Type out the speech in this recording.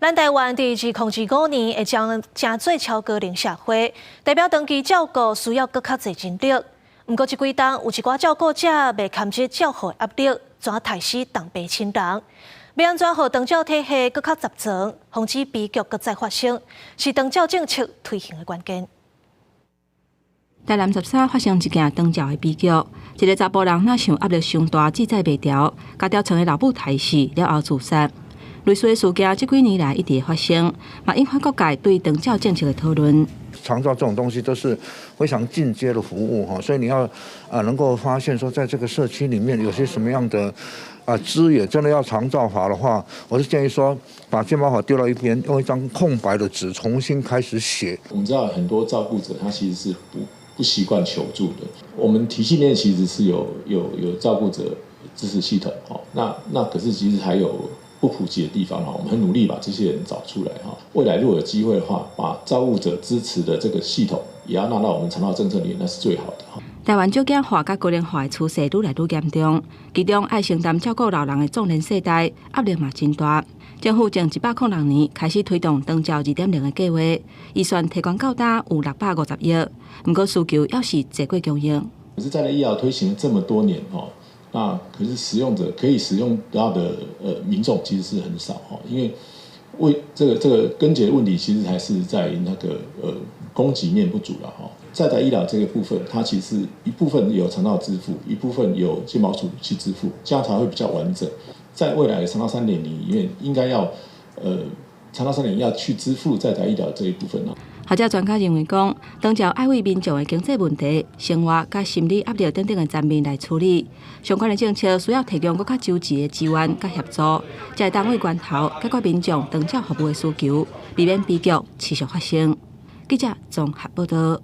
咱台灣佇2025年會將成做超高齡社會，代表長期照顧需要閣較濟人力。毋過這幾冬有一寡照顧者袂堪這照護壓力，怎刣死同輩親人？欲按怎予長照體系閣較十全，防止悲劇閣再發生，是長照政策推行的關鍵。台南13發生一件長照的悲劇，一个查埔人若想壓力傷大，自在袂牢，共吊床的老母刣死了後自殺。類似的事件這幾年來一直會發生，嘛引發各界對長照政策的討論。長照這種東西都是非常進階的服務哈，所以你要啊能夠發現說，在這個社區裡面有些什麼樣的啊資源，真的要長照法的話，我是建議說，把健保法丟到一邊，用一張空白的紙重新開始寫。我們知道很多照顧者他其實是不習慣求助的。我們體系內其實是有照顧者支持系統，哦，那可是其實還有不普及的地方哈，我們很努力把這些人找出來哈。未來如果有機會的話，把照顧者支持的這個系統也要納到我們長照政策裡面，那是最好的哈。台灣少子化佮高齡化的趨勢愈來愈嚴重，其中愛承擔照顧老人的壯年世代壓力嘛真大。政府從106年開始推動長照2.0的計劃，預算提懸到今有650億，毋過需求猶是濟過供應。可是，在醫療推行了這麼多年，哦，那可是使用者可以使用到的民眾其實是很少哈，因為為這個根結問題，其實還是在那個供給面不足了哈。在宅醫療這個部分，它其實一部分由長照支付，一部分由健保署去支付，這樣才會比較完整。在未來的長照3.0裡面，應該要長照三點零要去支付在宅醫療這一部分呢。學者專家認為講，長照愛為民眾的經濟問題、生活佮心理壓力等等的層面來處理，相關的政策需要提供閣較周全的資源佮協助，才會當為源頭解決民眾長照服務的需求，避免悲劇持續發生。記者綜合報道。